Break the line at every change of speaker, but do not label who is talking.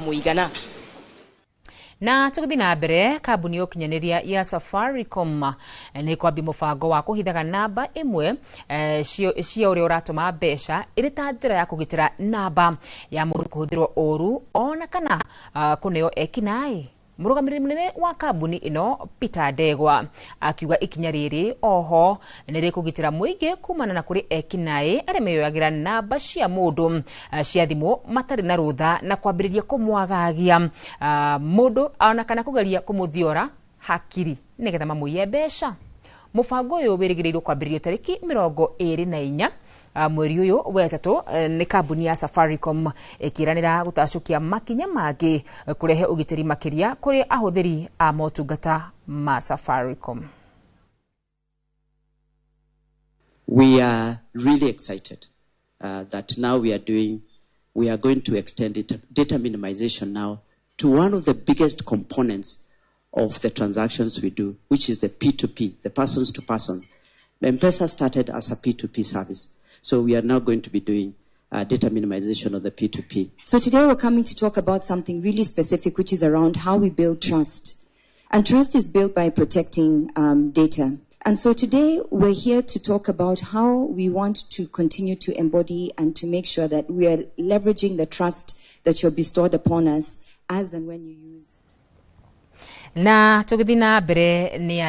Mũigana.
Na tũgĩthiĩ na mbere, kambuni ya ũkinyanĩria ya Safaricom nĩ kwambia mũbango wa kũhithaga namba ĩmwe cia ũrĩa ũratũma mbeca ĩrĩ ta njĩra ya kũgitĩra namba ya mũndũ kũhũthĩrwo ũru ona kana kũneo ekinaĩ. Mũrũgamĩrĩri mũnene wa kambuni ĩno Peter Ndegwa akiuga ikinya rĩrĩ oho nĩ rĩkũgitĩra mũingĩ kumana na kũrĩ ekinaĩ arĩa meyoyagĩra namba cia mũndũ cia thimũ matarĩ na rũtha na kwambĩrĩria kũmwagagia mũndũ ona kana kũgeria kũmũthiora hakiri nĩgetha mamũiye mbeca. Mũbango ũyũ wĩrĩgĩrĩirwo kwambĩrĩrio tarĩki 24 mweri ũyũ wetatũ nĩ kambuni ya Safaricom ĩkĩranĩra gũtacũkia makinya mangĩ kũrehe ũgitĩri makĩria kũrĩ ahũthĩri a motungata ma Safaricom.
We are really excited that now we are going to extend it, data minimization now to one of the biggest components of the transactions we do, which is the P2P, the persons to persons. M-Pesa started as a P2P service. So we are now going to be doing data minimization of the P2P.
So today we're coming to talk about something really specific, which is around how we build trust. And trust is built by protecting data. And so today we're here to talk about how we want to continue to embody and to make sure that we are leveraging the trust that you're bestowed upon us as and when you use.
Na tũgĩthiĩ na mbere nĩ